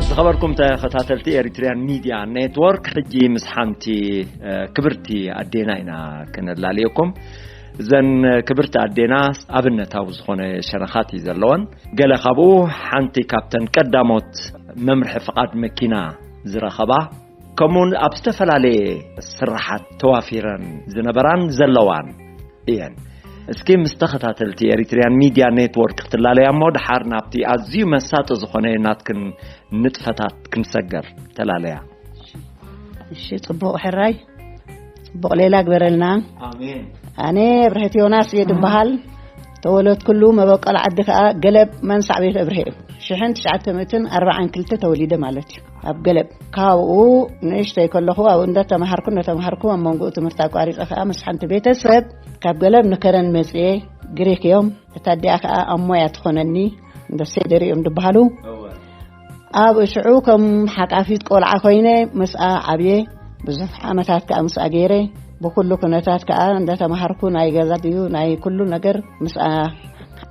ዝኸበርኩም ተኸታተልቲ ኤሪትሪያን ሚድያ ኔትወርክ፣ ሕጂ ምስ ሓንቲ ክብርቲ ኣዴና ኢና ክነላልየኩም። እዘን ክብርቲ ኣዴና ኣብነታዊ ዝኾነ ሸነኻት እዩ ዘለወን። ገለ ካብኡ፣ ሓንቲ ካብተን ቀዳሞት መምርሒ ፍቓድ መኪና ዝረኸባ፣ ከምኡውን ኣብ ዝተፈላለየ ስራሓት ተዋፊረን ዝነበራን ዘለዋን እየን። እስኪ ምስ ተኸታተልቲ ኤሪትሪያን ሚድያ ኔትወርክ ክትላለያ እሞ፣ ድሓር ናብቲ ኣዝዩ መሳጢ ዝኾነ ናትክን ንጥፈታት ክንሰገር። ተላለያ። እሺ፣ ጽቡቕ ሕራይ፣ ጽቡቕ ሌላ ግበረልና። ኣሜን። ኣነ ብርህት ዮናስ እየ ድበሃል። ተወለድኩሉ መበቆል ዓዲ ከኣ ገለብ መንሳዕ ቤት እብርሄ እዩ። ሽሕን ትሽዓተ ሚእትን ኣርባዓን ክልተ ተወሊደ ማለት እዩ። ኣብ ገለብ ካብኡ ንእሽተይ ከለኹ ኣብኡ እንዳተማሃርኩ እንዳተማሃርኩ ኣብ መንጎኡ ትምህርቲ ኣቋሪጸ ከኣ ምስ ሓንቲ ቤተሰብ ካብ ገለብ ንከረን መጽየ። ግሪክ እዮም። እታ ኣዲኣ ከኣ ኣሞያ ትኾነኒ፣ እንደ ሴደር እዮም ድበሃሉ። ኣብ ሽዑ ከም ሓቃፊት ቆልዓ ኮይነ ምስኣ ዓብየ። ብዙሕ ዓመታት ከኣ ምስኣ ገይረ። ብኩሉ ኩነታት ከኣ እንዳተማሃርኩ ናይ ገዛ ድዩ ናይ ኩሉ ነገር ምስኣ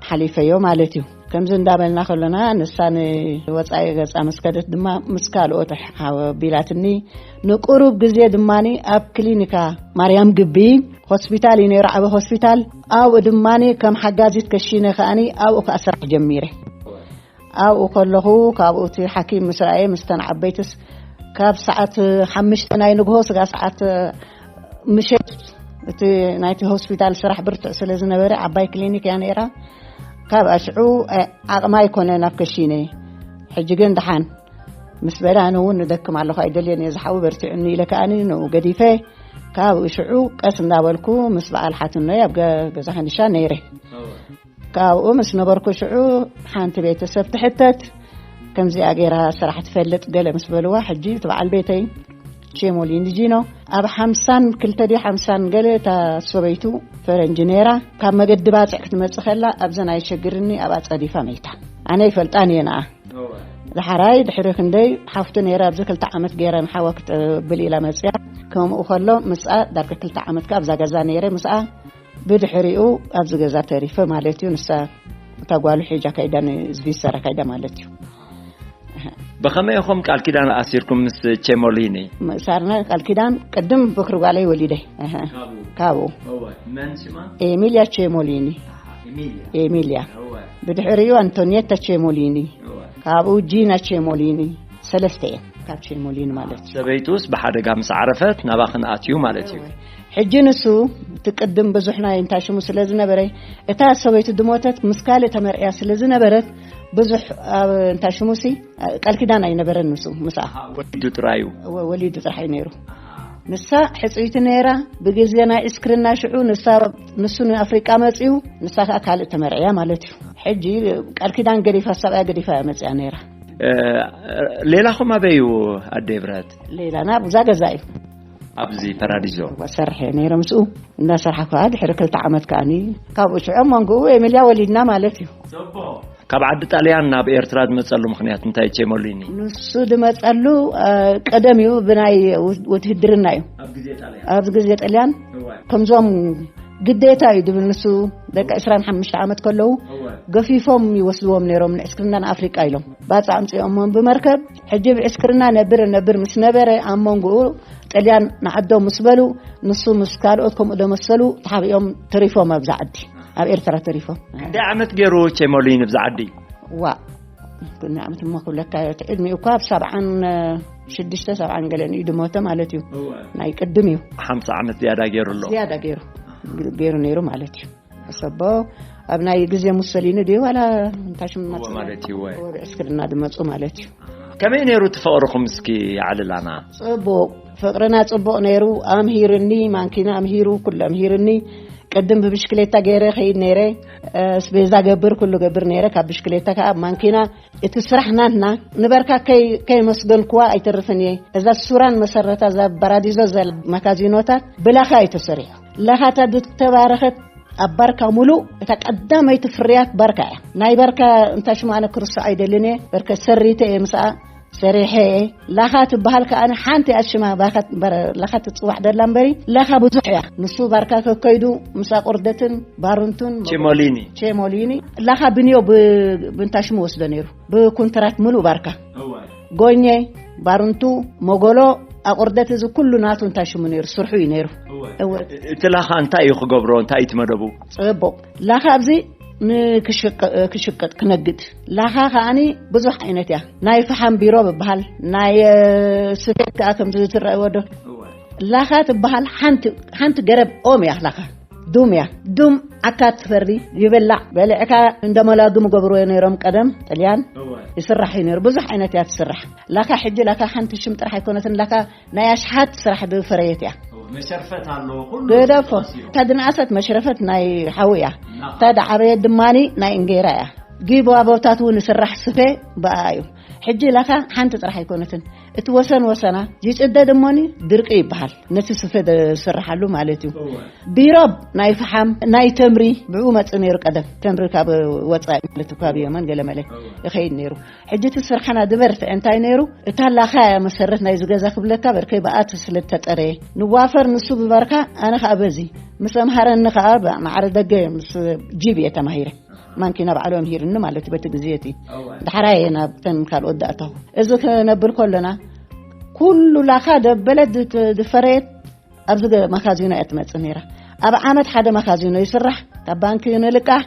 ሓሊፈዮ ማለት እዩ። ከምዚ እንዳበልና ከሎና ንሳ ንወጻኢ ገጻ ምስ ከደት ድማ ምስ ካልኦት ሓቢላትኒ። ንቁሩብ ግዜ ድማኒ ኣብ ክሊኒካ ማርያም ግቢ ሆስፒታል እዩ ነይሩ፣ ዓቢ ሆስፒታል። ኣብኡ ድማኒ ከም ሓጋዚት ከሺነ ከኣኒ ኣብኡ ከኣ ስራሕ ጀሚረ። ኣብኡ ከለኹ ካብኡ እቲ ሓኪም ምስ ረኣየ፣ ምስተን ዓበይትስ ካብ ሰዓት ሓሙሽተ ናይ ንግሆ ስጋ ሰዓት ምሸት እቲ ናይቲ ሆስፒታል ስራሕ ብርቱዕ ስለ ዝነበረ፣ ዓባይ ክሊኒክ እያ ነይራ። ካብ ኣሽዑ ዓቕማ ኣይኮነ ናብ ከሺነ። ሕጂ ግን ደሓን ምስ በለ፣ ኣነ እውን ንደክም ኣለኹ ኣይደልየን እየ ዝሓዊ በርቲዑኒ ኢለ ከኣኒ ንኡ ገዲፈ። ካብ ሽዑ ቀስ እንዳበልኩ ምስ በዓል ሓትኖይ ኣብ ገ- ገዛ ከንሻ ነይረ። ካብኡ ምስ ነበርኩ ሽዑ ሓንቲ ቤተሰብ ትሕተት፣ ከምዚኣ ገይራ ስራሕ ትፈልጥ ገለ ምስ በልዋ፣ ሕጂ እቲ በዓል ቤተይ ቼሞሊን ጂኖ ኣብ ሓምሳን ክልተ ድዩ ሓምሳን ገለ እታ ሰበይቱ ፈረንጂ ነይራ። ካብ መገዲ ባጽዕ ክትመጽእ ከላ ኣብዘን ኣይሸግርኒ ኣብኣ ጸዲፋ መይታ። ኣነ ይፈልጣን እየ ንኣ። ዝሓራይ ድሕሪ ክንደይ ሓፍቱ ነይራ ኣብዚ ክልተ ዓመት ገይረ ንሓዋ ክትብል ኢላ መጽያ። ከምኡ ከሎ ምስኣ ዳርጋ ክልተ ዓመት ከኣ ኣብዛ ገዛ ነይረ ምስኣ። ብድሕሪኡ ኣብዚ ገዛ ተሪፈ ማለት እዩ። ንሳ እታ ጓሉ ሒጃ ከይዳ ንዝቪሰራ ከይዳ ማለት እዩ። ብኸመይ ኢኹም ቃል ኪዳን ኣሲርኩም ምስ ቼሞሊኒ? ምእሳርና ቃል ኪዳን ቅድም ብክሪ ጓለይ ወሊደ። እህ። ካብኡ። መን ሽማ? ኤሚልያ ቼሞሊኒ። ኤሚልያ። ኤሚልያ። ብድሕሪኡ ኣንቶኒየታ ቼሞሊኒ። ካብኡ ጂና ቼሞሊኒ። ሰለስተ እየን ካብ ቼሞሊኒ ማለት እዩ። ሰበይቱስ ብሓደጋ ምስ ዓረፈት ናባኽን ኣትዩ ማለት እዩ። ሕጂ ንሱ እቲ ቅድም ብዙሕ ናይ እንታይ ሽሙ ስለ ዝነበረ፣ እታ ሰበይቱ ድሞተት ምስ ካልእ ተመርዕያ ስለ ዝነበረት፣ ብዙሕ ኣብ እንታይ ሽሙሲ ቃል ኪዳን ኣይነበረን። ንሱ ምስኣ ወሊዱ ጥራዩ። ወ- ወሊዱ ጥራሕ እዩ ነይሩ። ንሳ ሕጽይቲ ነይራ። ብግዜ ናይ ዕስክርና ሽዑ ንሳ ንሱ ንኣፍሪቃ መጽዩ፣ ንሳ ከኣ ካልእ ተመርዕያ ማለት እዩ። ሕጂ ቃል ኪዳን ገዲፋ፣ ሰብኣያ ገዲፋ እያ መጽያ ነይራ። እ፣ ሌላኹም ኣበይ እዩ ኣደ ብረት? ሌላና ኣብዛ ገዛ እዩ። ኣብዚ ፓራዲዞ። ሰርሐ ነይረ ምስኡ። እንዳሰርሓ ከኣ ድሕሪ ክልተ ዓመት ከኣኒ ካብኡ ሽዑ መንጎኡ ኤሚልያ ወሊድና ማለት እዩ። ካብ ዓዲ ጣልያን ናብ ኤርትራ ዝመጸሉ ምኽንያት እንታይ ቼሞሊኒ? ንሱ ዝመጸሉ፣ እ፣ ቀደም እዩ ብናይ ውት- ውትህድርና እዩ። ኣብ ግዜ ጣልያን? ኣብዚ ግዜ ጣልያን እዋይ። ከምዞም ግዴታ እዩ ድብል ንሱ። ደቂ ዕስራን ሓሙሽተ ዓመት ከለዉ እዋይ። ገፊፎም ይወስድዎም ነይሮም ንዕስክርና ንኣፍሪቃ ኢሎም። ባጽዕ ኣምጺኦሞም ብመርከብ። ሕጂ ብዕስክርና ነብር ነብር ምስ ነበረ ኣብ መንጎኡ ጥልያን ንዓዶም ምስ በሉ፣ ንሱ ምስ ካልኦት ከምኡ ደመሰሉ ተሓቢኦም ተሪፎም ኣብዛ ዓዲ፣ ኣብ ኤርትራ ተሪፎም። ክንደይ ዓመት ገይሩ ቼሞሊኒ ብዛ ዓዲ? ዋ፣ ክንደይ ዓመት እሞ ክብለካ እየ፣ እቲ ዕድሚኡ እኳ ኣብ ሰብዓን ሽዱሽተ ሰብዓን ገለን እዩ ድሞተ ማለት እዩ። እወ። ናይ ቅድም እዩ። ሓምሳ ዓመት ዝያዳ ገይሩ ኣሎ። ዝያዳ ገይሩ፣ ገይሩ ነይሩ ማለት እዩ። ሰቦ ኣብ ናይ ግዜ ሙሰሊኒ ድዩ ዋላ እንታይ ሽም እወ መጽእ? ማለት እዩ፣ እወ። እወ፣ ብዕስክርና ድመጹ ማለት እዩ። ከመይ ነይሩ እቲ ፍቕርኹም እስኪ ኣዕልላና? ጽቡቕ፣ ፍቕርና ጽቡቕ ነይሩ። ኣምሂርኒ፣ ማንኪና ኣምሂሩ፣ ኩሉ ኣምሂርኒ። ቅድም ብብሽክሌታ ገይረ ኸይድ ነይረ። እ፣ ስቤዛ ገብር፣ ኩሉ ገብር ነይረ። ካብ ብሽክሌታ ከኣ ኣብ ማንኪና፣ እቲ ስራሕ ናትና ንበርካ ከይ-፣ ከየመስገንክዋ ኣይተርፍን እየ። እዛ ሱራን መሰረታ እዛ ፓራዲዞ ዘል መካዚኖታት ብላኻ እዩ ተሰሪሑ። ለኻታ ዝተባረኸት ኣብ ባርካ ሙሉእ እታ ቀዳመይቲ ፍርያት ባርካ እያ። ናይ ባርካ እንታይ ሽሙ ኣነ ክርስዖ ኣይደልን እየ። በርከ ሰሪተ እየ ምስኣ ሰሪሐ። ላኻ ትበሃል ከኣ ሓንቲ ኣሽማ ባኻ ትበረ-፣ ላኻ ትጽዋዕ ደላ እምበሪ፣ ላኻ ብዙሕ እያ። ንሱ ባርካ ከከይዱ ምስ ኣቁርደትን ባሩንቱን ቼሞሊኒ። ቼሞሊኒ። ላኻ ብንዮ ብ-፣ ብንታሽሙ ወስዶ ነይሩ። ብኩንትራት ምሉእ ባርካ። እወ። ጎኘ፣ ባሩንቱ፣ መጎሎ፣ ኣቁርደት፣ እዚ ኩሉ ናቱ እንታይ ሽሙ ነይሩ? ስርሑ እዩ ነይሩ። እወ። እወ። እቲ ላኻ እንታይ እዩ ክገብሮ? እንታይ እዩ እቲ መደቡ? ጽቡቕ። ላኻ ኣብዚ ንክሽቅ-፣ ክሽቅጥ፣ ክነግድ። ላኻ ከኣኒ ብዙሕ ዓይነት እያ። ናይ ፈሓም ቢሮ ይበሃል። ናይ፣ እ፣ ስፌት ከኣ ከምዚ ትረኣይዎ ዶ? እወ። ላኻ ትበሃል ሓንቲ፣ ሓንቲ ገረብ ኦም እያ ላኻ። ዱም እያ። ዱም ዓካ ትፈሪ፣ ይብላዕ። በሊዕካ እንደ መላግም ገብርዎ ነይሮም ቀደም ጥልያን። እወ። ይስራሕ እዩ ነይሩ። ብዙሕ ዓይነት እያ ትስራሕ። ላኻ ሕጂ ላኻ ሓንቲ ሽም ጥራሕ ኣይኮነትን። ላኻ ናይ ኣሽሓት ስራሕ ዝፈረየት እያ። እወ፣ መሸርፈት ኣሎ፣ ኩሉ ግደፎ። ተዋሲኡ። እታ ዝነኣሰት መሽረፈት ናይ ሓዊ እያ። ላኻ። እታ ዝዓበየት ድማኒ ናይ እንጌራ እያ። ጊቦ ኣቦታት እውን ይስራሕ ስፌ ብኣ እዩ። ሕጂ ላኻ ሓንቲ ጥራሕ ኣይኮነትን። እቲ ወሰን ወሰና ይጭደድ እሞኒ ድርቂ ይበሃል። ነቲ ስፈ ዝስርሓሉ ማለት እዩ። እወ። ቢሮብ ናይ ፈሓም፣ ናይ ተምሪ ብኡ መጽእ ነይሩ ቀደም። ተምሪ ካብ ወጻኢ ማለት እዩ፣ ካብ የመን ገለመለ እወ። ይኸይድ ነይሩ። ሕጂ እቲ ስርሓና ዝበርትዐ እንታይ ነይሩ? እታ ላኻ እያ መሰረት ናይዚ ገዛ ክብለካ፣ በርከይ ብኣቲ ስለ እተጠረየ። ንዋፈር ንሱ ብባርካ፣ ኣነ ኸኣ በዚ። ምስ ኣምሃረኒ ኸኣ ብማዕረ ደገ ምስ ጂብ እየ ተማሂረ። ማንኪና ባዕሎም ሂርኒ ማለት በቲ ግዜ እቲ። እወ። ዳሕራይ እየ ናብተን ካልኦት ዳእታኹ። እዚ ክነብል ከለና፣ ኩሉ ላኻ ደበለት ዝት-፣ ዝፈረየት ኣብዚ ገ-፣ መኻዚኖ እያ ትመጽእ ነይራ። ኣብ ዓመት ሓደ መኻዚኖ ይስራሕ፣ ካብ ባንኪ ንልቃሕ፣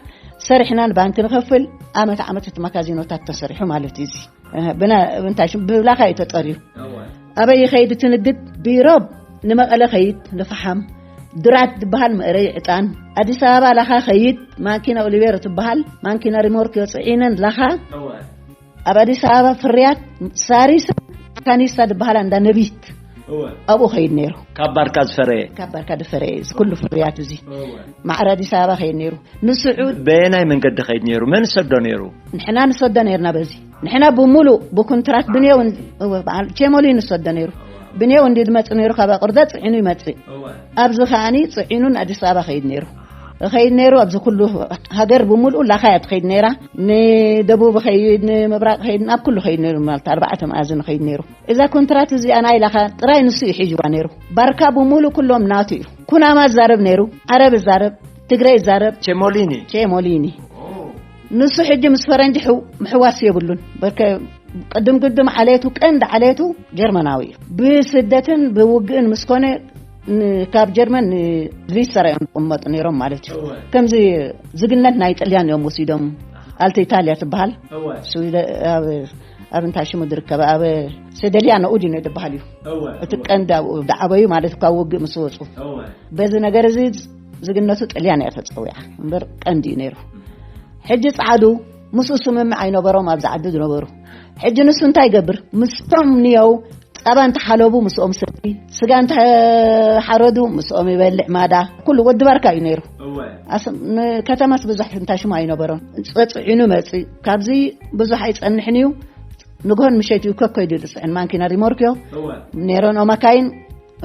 ሰሪሕና ንባንኪ ንኸፍል፣ ዓመት ዓመት እቲ መኻዚኖታት ተሰሪሑ ማለት እዩ። እዚ፣ እ፣ ብና-፣ እንታይ ሽም፣ ብላኻ እዩ ተጠርዩ። እወ። ኣበይ ይኸይድ እቲ ንግድ? ቢሮብ ንመቐለ ኸይድ፣ ንፈሓም፣ ድራት ዝበሃል መእረይ ዕጣን፣ ኣዲስ ኣበባ ላኻ ኸይድ፣ ማንኪና ኦሊቬር ትበሃል፣ ማንኪና ሪሞርክ ጽዒነን ላኻ፣ እወ። ኣብ ኣዲስ ኣበባ ፍርያት ሳሪስ ካኒሳ ዝበሃል እንዳ ነቢት እወ። ኣብኡ ኸይድ ነይሩ። ካብ ባርካ ዝፈረየ? ካብ ባርካ ዝፈረየ፣ እዚ ኩሉ ፍርያት እዚ እወ። ማዕረ ኣዲስ ኣበባ ኸይድ ነይሩ። ንስዑድ በየናይ መንገዲ ኸይድ ነይሩ? መን ሰዶ ነይሩ? ንሕና ንሰዶ ነይርና በዚ። ንሕና ብምሉእ ብኩንትራት ብንየው እን-፣ እወ፣ በዓል ቼሞሊ ንሰዶ ነይሩ። ብንየው እንዲ ዝመጽእ ነይሩ፣ ካብ ኣቁርደ ጽዒኑ ይመጽእ። እወ። ኣብዚ ኸኣኒ ጽዒኑን ኣዲስ ኣበባ ኸይድ ነይሩ። ኸይድ ነይሩ፣ ኣብዚ ኩሉ ሃገር ብምሉእ ላኻ እያ ትኸይድ ነይራ። ንደቡብ ኸይድ፣ ንምብራቕ ኸይድ፣ ናብ ኩሉ ኸይድ ነይሩ ማለት ኣርባዕተ መኣዝን ኸይድ ነይሩ። እዛ ኮንትራት እዚኣ ናይ ላኻ ጥራይ ንሱ እዩ ሒዝዋ ነይሩ። ባርካ ብምሉእ ኩሎም ናቱ እዩ። ኩናማ ይዛረብ ነይሩ፣ ዓረብ ይዛረብ፣ ትግረ ይዛረብ። ቼሞሊኒ። ቼሞሊኒ። ኦ። ንሱ ሕጂ ምስ ፈረንጂ ሕው-፣ ምሕዋስ የብሉን። በርከ-፣ ቅድም ግድም ዓሌቱ፣ ቀንዲ ዓሌቱ ጀርመናዊ እዩ። ብስደትን ብውግእን ምስ ኮነ ን-፣ ካብ ጀርመን ንስቪሰራ እዮም ዝቕመጡ ነይሮም ማለት እዩ። እወ። ከምዚ ዝግነት ናይ ጥልያን እዮም ወሲዶም። ኣልቶ ኢታልያ ትበሃል። እወ። ስዊደ-፣ ኣብ፣ ኣብ እንታይ ሽሙ ዝርከብ፣ ኣብ ሴደልያ ንኡ ድዩ ዝበሃል እዩ። እወ፣ እቲ እወ። ቀንዲ ኣብኡ ዝዓበዩ ማለት ካብ ውግእ ምስ ወፁ። እወ። በዚ ነገር እዚ ዝግነቱ ጥልያን እያ ተፀዊዓ እምበር ቀንዲ እዩ ነይሩ። ሕጂ ጸዓዱ ምስኡ ስምምዕ ኣይነበሮም ኣብዚ ዓዲ ዝነበሩ። ሕጂ ንሱ እንታይ ይገብር? ምስቶም ንየው ጸባ እንተሓለቡ ምስኦም ሰቲ፣ ስጋ እንተሓረዱ ምስኦም ይበልዕ ማዳ። ኩሉ ወዲ ባርካ እዩ ነይሩ። እወ። ኣስ-፣ ንከተማስ ብዙሕ እንታይ ሽሙ ኣይነበሮም። ጸጽዒኑ መጽእ። ካብዚ ብዙሕ ኣይጸንሕን እዩ። ንግሆን ምሸት እዩ ከከይዱ ዝጽዕን ማንኪና ሪሞርክዮ። እወ። ነይረን ኦ መካይን።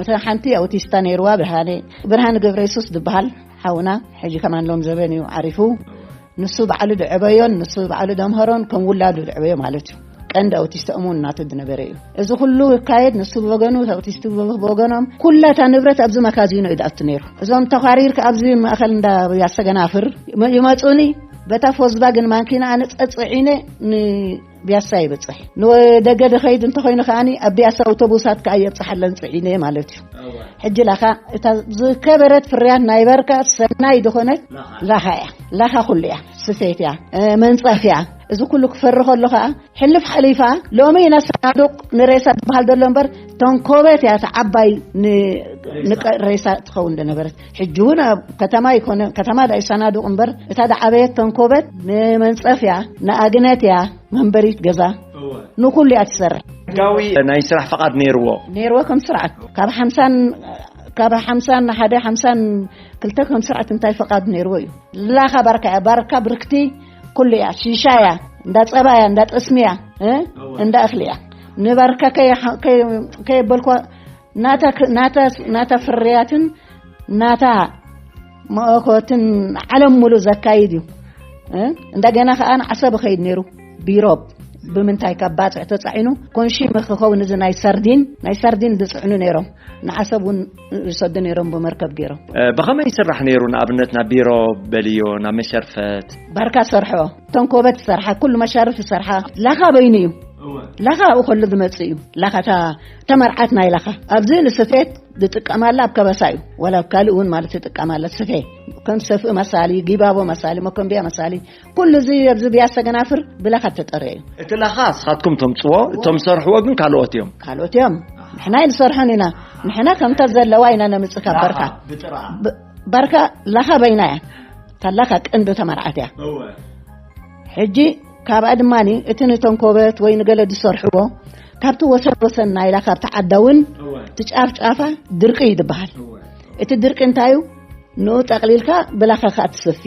እታ ሓንቲ ኣውቲስታ ነይርዋ ብርሃነ፣ ብርሃነ ገብረ የሱስ ዝበሃል ሓውና፣ ሕጂ ከማን ሎም ዘበን እዩ ዓሪፉ። ንሱ ባዕሉ ድዕበዮን፣ ንሱ ባዕሉ ደምሃሮን ከም ውላዱ ድዕበዮ ማለት እዩ። ቀንዲ ኣውቲስታ እሙን ናቱ ዝነበረ እዩ። እዚ ኩሉ ይካየድ፣ ንሱ ብወገኑ፣ ኣውቲስቲ ብወገኖም፣ ኩላ እታ ንብረት ኣብዚ መካዚኖ እዩ ዝኣቱ ነይሩ። እዞም ተዃሪርካ ኣብዚ ማእኸል እንዳ ያሰገናፍር ይመ-፣ ይመጹኒ፣ በታ ፎዝባግን ማንኪና ኣነ ጸጽዒነ ን-፣ ቢያሳ ይበጽሕ። ንደገ ድኸይድ እንተኾይኑ ከኣኒ ኣብ ቢያሳ ኣውቶቡሳት ከኣ የብጽሓለን ጽዒነ ማለት እዩ። እወ። ሕጂ ላኻ እታ ዝከበረት ፍርያት ናይ በርካ ሰናይ ድኾነት ላኻ። ላኻ እያ። ላኻ ኩሉ እያ። ስፌት እያ። እ፣ መንጸፍ እያ። እዚ ኩሉ ክፈሪ ከሎ ከኣ ሕልፍ ሓሊፋ ሎሚ ኢና ሰናዱቕ ንሬሳ ዝበሃል ዘሎ እምበር ተንኮበት እያ እታ ዓባይ ን-፣ ሬሳ። ንቀ-፣ ሬሳ ትኸውን ዝነበረት። ሕጂ እውን ኣብ ከተማ ይኮነ፣ ከተማ ዳይ ሰናዱቕ እምበር እታ ዝዓበየት ተንኮበት ንመንጸፍ እያ፣ ንኣግነት እያ። መንበሪት ገዛ እወ። ንኹሉ እያ ትሰርሕ። ሕጋዊ ናይ ስራሕ ፈቓድ ነይርዎ? ነይርዎ ከም ስርዓት። ካብ ሓምሳን፣ ካብ ሓምሳን ሓደ፣ ሓምሳን ክልተ ከም ስርዓት እንታይ ፈቓድ ነይርዎ እዩ። ላኻ ባርካ እያ። ባርካ ብርክቲ ኩሉ እያ። ሺሻ እያ፣ እንዳ ጸባ እያ፣ እንዳ ጠስሚ እያ፣ እ? እወ። እንዳ እኽሊ እያ። ንባርካ ከይ-፣ ከይ-፣ ከየበልኳ ናታ ክ-፣ ናታ፣ ናታ ፍርያትን ናታ መእኮትን ዓለም ሙሉ ዘካይድ እዩ። እ? እንደገና ከኣ ንዓሰብ ኸይድ ነይሩ። ቢሮብ ብምንታይ ካብ ባፅዕ ተፃዒኑ ኮንሺም ክኸውን እዚ ናይ ሰርዲን ናይ ሰርዲን ዝፅዕኑ ነይሮም። ንዓሰብ እውን ይሰዱ ነይሮም ብመርከብ ገይሮም። ብኸመይ ይስራሕ ነይሩ? ንኣብነት ናብ ቢሮ በልዮ ናብ መሸርፈት። ባርካ ሰርሖ፣ ተንኮበት ይሰርሓ፣ ኩሉ መሻርፍ ይሰርሓ። ላኻ በይኑ እዩ። ላኻ ኣብኡ ከሎ ዝመፅእ እዩ። ላኻ እታ ተመርዓት ናይ ላኻ ኣብዚ ንስፌት ዝጥቀማላ ኣብ ከበሳ እዩ። ወላ ኣብ ካልእ እውን ማለት ትጥቀማላ ስፌ፣ ከም ሰፍኢ መሳሊ፣ ጊባቦ መሳሊ፣ መኮንቢያ መሳሊ፣ ኩሉ እዚ ኣብዚ ብያሰ ገናፍር ብላኻ ተጠርየ እዩ። እቲ ላኻ እስኻትኩም ተምፅዎ፣ እቶም ዝሰርሕዎ ግን ካልኦት እዮም። ካልኦት እዮም። ንሕና ኣይንሰርሖን ኢና። ንሕና ከምታ ዘለዋ ኢና ነምፅእ ካብ በርካ። ብጥራ። ብ- በርካ ላኻ በይና እያ። ታላኻ ቀንዶ ተመርዓት እያ። እወ። ሕጂ ካብኣ ድማ እቲ ንተንኮበት ወይ ንገለ ዝሰርሕዎ ካብቲ ወሰን ወሰን ናይ ላኻ ኣብቲ ዓዳ እውን እወ። እቲ ጫፍ ጫፋ ድርቂ እዩ ዝበሃል። እወ። እቲ ድርቂ እንታይ እዩ? ንኡ ጠቕሊልካ ብላኻ ከዓ ትሰፊ።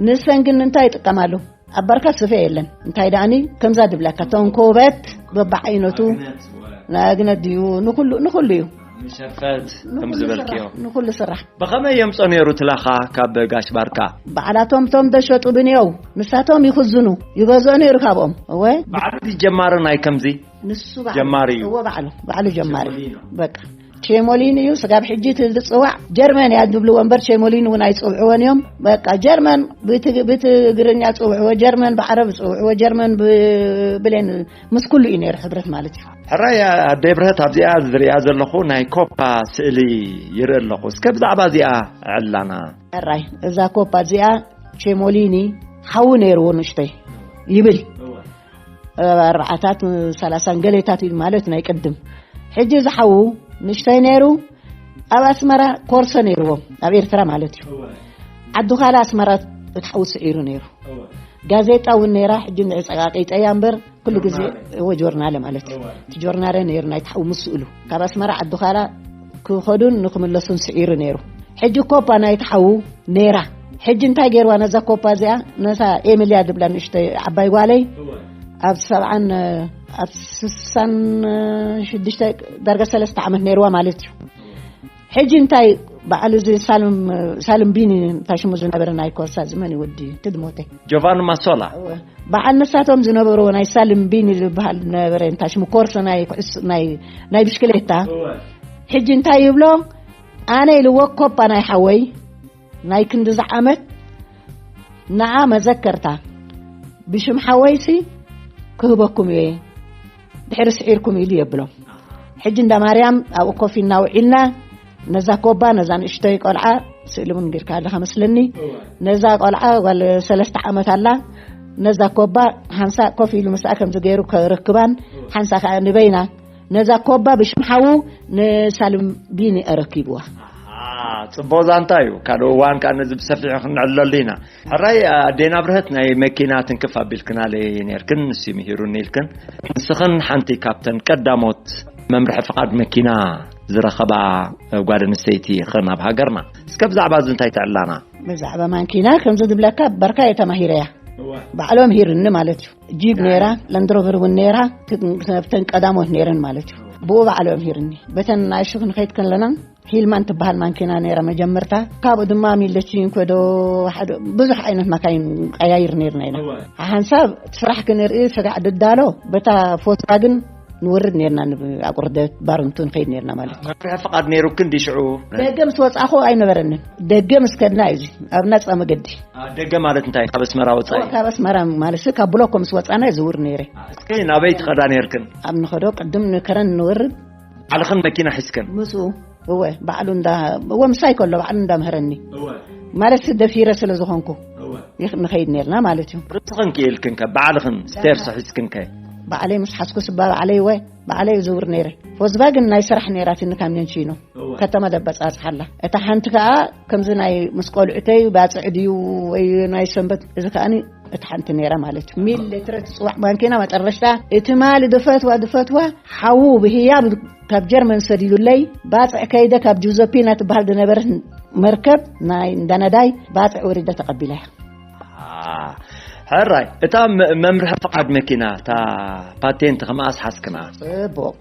ንሰን ግን እንታይ ይጥቀማሉ? ኣብ በርካ ስፈ የለን። እንታይ ደኣኒ ከምዛ ድብለካ ተንኮበት በብዓይነቱ ንኣግነት ድዩ ንኩሉ ንኩሉ እዩ። ንሸፈት ከም ዝበልክዮ። ንኩሉ ስራሕ። ብኸመይ የምጾ ነይሩ ትላኻ ካብ ጋሽ ባርካ? ባዕላቶም ቶም ደሸጡ ብንየው ንሳቶም ይኽዝኑ ይገዝኦ ነይሩ ካብኦም። እወ። ባዕሉ ድዩ ጀማሪ ናይ ከምዚ? ንሱ ባዕሉ። ጀማሪ እዩ። እወ፣ ባዕሉ፣ ባዕሉ ጀማሪ። ቸሞሊኖ። በቃ። ቸሞሊን እዩ። ስጋብ ሕጂ እቲ ዝጽዋዕ ጀርመን እያ ዝብልዎ እምበር ቸሞሊን እውን ኣይጽውዕዎን እዮም። በቃ ጀርመን ብት-፣ ብትግርኛ ጽውዕዎ፣ ጀርመን ብዓረብ ጽውዕዎ፣ ጀርመን ብ-፣ ብሌን ምስ ኩሉ እዩ ነይሩ ሕብረት ማለት እዩ። ሕራይ ኣደይ ብርሀት ኣብዚኣ ዝርእያ ዘለኹ ናይ ኮፓ ስእሊ ይርኢ ኣለኹ። እስከ ብዛዕባ እዚኣ ዕላና። ሕራይ እዛ ኮፓ እዚኣ ቸሞሊኒ ሓዉ ነይርዎ ንእሽተይ ይብል። ኣርባዓታት ሰላሳን ገሌታት እዩ ማለት ናይ ቅድም። ሕጂ ዝሓዉ ንእሽተይ ነይሩ ኣብ ኣስመራ ኮርሰ ነይርዎም ኣብ ኤርትራ ማለት እዩ። ዓዱ ካላ ኣስመራ እትሓዉ ስዒሩ ነይሩ። ጋዜጣ እውን ነይራ ሕጂ ንዕጸቃቂጠያ እምበር ኩሉ ግዜ እወ ጆርናለ ማለት እዩ። እቲ ጆርናለ ነይሩ ናይ ተሓዉ ምስ ስእሉ ካብ ኣስመራ ዓዱ ካላ ክኸዱን ንክምለሱን ስዒሩ ነይሩ። ሕጂ ኮፓ ናይ ተሓዉ ነይራ። ሕጂ እንታይ ገይርዋ ነዛ ኮፓ እዚኣ? ነታ ኤሚልያ ድብላ ንእሽተይ ዓባይ ጓለይ ኣብ ሰብዓን ኣብ ስሳን ሽዱሽተ ዳርጋ ሰለስተ ዓመት ነይርዋ ማለት እዩ። ሕጂ እንታይ በዓል እዚ ሳልም ሳልም ቢኒ እንታይ ሽሙ ዝነበረ ናይ ኮርሳ እዚ መን ይወዲ ትድሞተ ጆቫን ማሶላ። በዓል ንሳቶም ዝነበርዎ ናይ ሳልም ቢኒ ዝበሃል ነበረ እንታይ ሽሙ ኮርሶ ናይ ኩዕስ ናይ ናይ ብሽክሌታ። ሕጂ እንታይ ይብሎ? ኣነ ኢልዎ ኮፓ ናይ ሓወይ ናይ ክንድዚ ዓመት ንዓ መዘከርታ ብሽም ሓወይሲ ክህበኩም እየ ድሕሪ ስዒርኩም ኢሉ የብሎም። ሕጂ እንዳ ማርያም ኣብኡ ኮፍ ኢልና ውዒልና ነዛ ኮባ ነዛ ንእሽተይ ቆልዓ ስእሊ እውን ጌርካ ኣለኻ መስለኒ። ነዛ ቆልዓ ጓል ሰለስተ ዓመት ኣላ። ነዛ ኮባ ሓንሳ ኮፍ ኢሉ ምስኣ ከምዚ ገይሩ ከረክባን ሓንሳ ከዓ ንበይና ነዛ ኮባ ብሽም ሓዉ ንሳልም ቢኒ ኣረኪብዋ። ኣሃ፣ ጽቡቕ ዛንታ እዩ። ካልእ እዋን ከኣ ነዚ ብሰፊሑ ክንዕለሉ ኢና። ሕራይ ኣዴና ብርሀት ናይ መኪና ትንክፍ ኣቢልክናለይ ነይርክን፣ ንሱ ምሂሩኒ ኢልክን። ንስኽን ሓንቲ ካብተን ቀዳሞት መምርሒ ፍቓድ መኪና ዝረኸባ ጓል ኣንስተይቲ ኢኽን ኣብ ሃገርና። እስከ ብዛዕባ እዚ እንታይ ትዕላና? ብዛዕባ ማንኪና ከምዚ ዝብለካ በርካ እየ ተማሂረያ። ባዕሎም ሂርኒ ማለት እዩ። ጂብ ነይራ፣ ለንድሮቨር እውን ነይራ፣ ክ-፣ ኣብተን ቀዳሞት ነይረን ማለት እዩ። ብኡ ባዕሎም ሂርኒ። በተን ንኣሽቱ ክንኸይድ ከለና ሂልማን ትበሃል ማንኪና ነይራ መጀመርታ። ካብኡ ድማ ሚለቺንኮ ዶ ሓደ ብዙሕ ዓይነት ማካይን ቀያይር ነይርና ኢና። ሓንሳብ ስራሕ ክንርኢ ስጋዕ ድዳሎ በታ ፎስራ ግን ንወርድ ነይርና፣ ንኣቁርደት ባርንቱ ንኸይድ ነይርና ማለት እዩ። መፍርሒ ፍቓድ ነይሩ ክንዲ ሽዑ? ደገ ምስ ወጻኹ ኣይነበረንን። ደገ ምስ ከድና እዩ እዚ ኣብ ናጻ መገዲ። አ፣ ደገ ማለት እንታይ? ካብ ኣስመራ ወጻኢ? ካብ ኣስመራ ማለት ካብ ብሎኮ ምስ ወጻና ይዝውር ነይረ። አ፣ እስኪ ናበይ ትኸዳ ነይርክን? ኣብ ንኸዶ ቅድም ንከረን ንወርድ። ባዕልኽን መኪና ሒዝክን? ምስኡ፣ እወ፣ ባዕሉ እንዳ፣ እወ፣ ምሳይ ከሎ ባዕሉ እንዳምሀረኒ። እወ። ማለት ደፊረ ስለ ዝኾንኩ። እወ። ይኽ-፣ ንኸይድ ነይርና ማለት እዩ። ርስኽን ክኢልክን ከ? ባዕልኽን ስቴርስ ሒዝክን ከ? ባዕለይ ምስ ሓዝኩ ስባ ባዕለይ፣ እወ፣ ባዕለይ ዝውር ነይረ። ፎዝባ ግን ናይ ስራሕ ነይራትኒ ካብ ሜንቺኖ። እወ። ከተማ ደበጻጽሓላ። እታ ሓንቲ ከኣ ከምዚ ናይ ምስ ቆልዑተይ ባጽዕ ድዩ ወይ ናይ ሰንበት፣ እዚ ከኣኒ እታ ሓንቲ ነይራ ማለት እዩ። ሚል ሌትረ ትጽዋዕ ማንኪና መጠረሽታ እቲ ማሊ ድፈትዋ ድፈትዋ ሓዉ ብህያብ ካብ ጀርመን ሰዲዱለይ ባጽዕ ከይደ ካብ ጁዘፒና ትበሃል ዝነበረት መርከብ ናይ እንዳነዳይ ባጽዕ ወሪደ ተቐቢላ እያ። አ፣ ሕራይ፣ እታ መ-፣ መምርሒ ፍቓድ መኪና፣ እታ ፓቴንት ከመኣስ ሓዝክና? ጽቡቕ።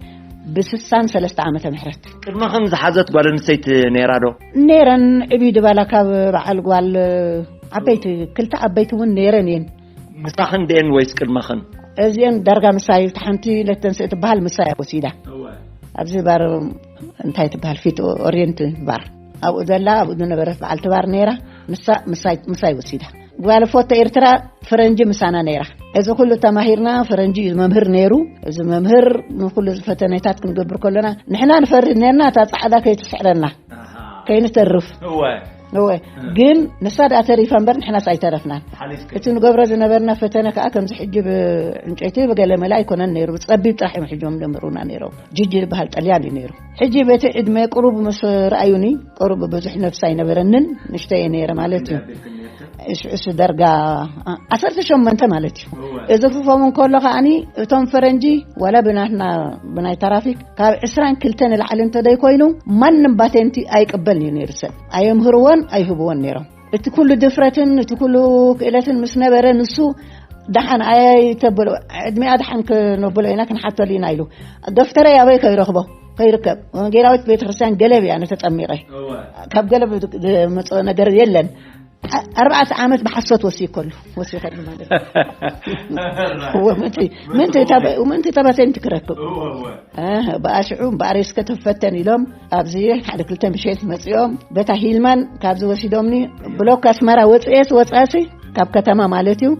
ብስሳን ሰለስተ ዓመተ ምህረት። ቅድመኽን ዝሓዘት ጓል ኣንስተይቲ ነይራ ዶ? ነይረን፣ ዕብይ ድባላ ካብ በዓል ጓል ዓበይቲ፣ ክልተ ዓበይቲ እውን ነይረን እየን። ምሳኽን ድየን ወይስ ቅድመኽን? እዚአን ዳርጋ ምሳይ፣ ሓንቲ ለተንስእ ትበሃል ምሳይ ወሲዳ። ኣብዚ ባር እንታይ ትበሃል፣ ፊት ኦሪየንት ባር፣ ኣብኡ ዘላ፣ ኣብኡ ዝነበረት በዓልቲ ባር ነይራ። ንሳ ምሳይ ምሳይ ወሲዳ። ጓል ፎቶ ኤርትራ፣ ፈረንጂ ምሳና ነይራ። እዚ ኩሉ ተማሂርና፣ ፈረንጂ እዩ መምህር ነይሩ። እዚ መምህር ንኩሉ ፈተነታት ክንገብር ከለና፣ ንሕና ንፈርድ ነርና፣ እታ ጻዕዳ ከይትስዕረና፣ ከይንተርፍ። እወ። ግን ንሳ ደኣ ተሪፋ እምበር፣ ንሕናስ ኣይተረፍናን። ሓሊፍኪ። እቲ ንገብሮ ዝነበርና ፈተነ ከኣ፣ ከምዚ ሕጂ ብዕንጨይቲ ብገለ መለ ኣይኮነን ነይሩ፣ ብጸቢብ ጥራሕ እዮም ሕጆም ደምሩና ነይሮም። ጅጅ ዝበሃል ጠልያን እዩ ነይሩ። ሕጂ በቲ ዕድመ ቅሩብ ምስ ረኣዩኒ፣ ቅሩብ ብዙሕ ነፍሲ ኣይነበረንን፣ ንእሽተይ እየ ነይረ ማለት እዩ። እሱ፣ እሱ ደርጋ ዓ-፣ ዓሰርተ ሸሞንተ ማለት እዩ። እዚ ክኸውን ከሎ ከኣኒ፣ እቶም ፈረንጂ፣ ዋላ ብናትና፣ ብናይ ተራፊክ፣ ካብ ዕስራን ክልተ ንላዕሊ እንተደይኮይኑ፣ ማንም ባቴንቲ ኣይቅበልን እዩ ነይሩ ሰብ። ኣየምህርዎን ኣይህብዎን ነይሮም። እቲ ኩሉ ድፍረትን እቲ ኩሉ ክእለትን ምስ ነበረ፣ ንሱ ደሓን ኣይተበሎ፣ ዕድሚኣ ደሓን ክነብሎ ኢና፣ ክንሓተሉ ኢና ኢሉ። ደፍተረይ ኣበይ ከይረኽቦ፣ ከይርከብ? ወንጌላዊት ቤተክርስትያን ገለብ እያ ነተጠሚቐ። ካብ ገለብ ዝመፅኦ ነገር የለን። ኣ-፣ ኣርባዕተ ዓመት ብሓሶት ወሲከሉ፣ ወሲኸሉ ማለት እዩ። እወ፣ ምእንቲ፣ ምእንቲ ተባ-፣ ምእንቲ ተባሰንቲ ክረክብ። እወ፣ እወ። ኣህ፣ ብኣሽዑ እምበኣር እስከ ተፈተን ኢሎም፣ ኣብዚ ሓደ ክልተ ምሸት መጺኦም፣ በታ ሂልማን ካብዚ ወሲዶምኒ፣ ብሎክ ኣስመራ ወጽኤስ ወጻሲ፣ ካብ ከተማ ማለት እዩ፣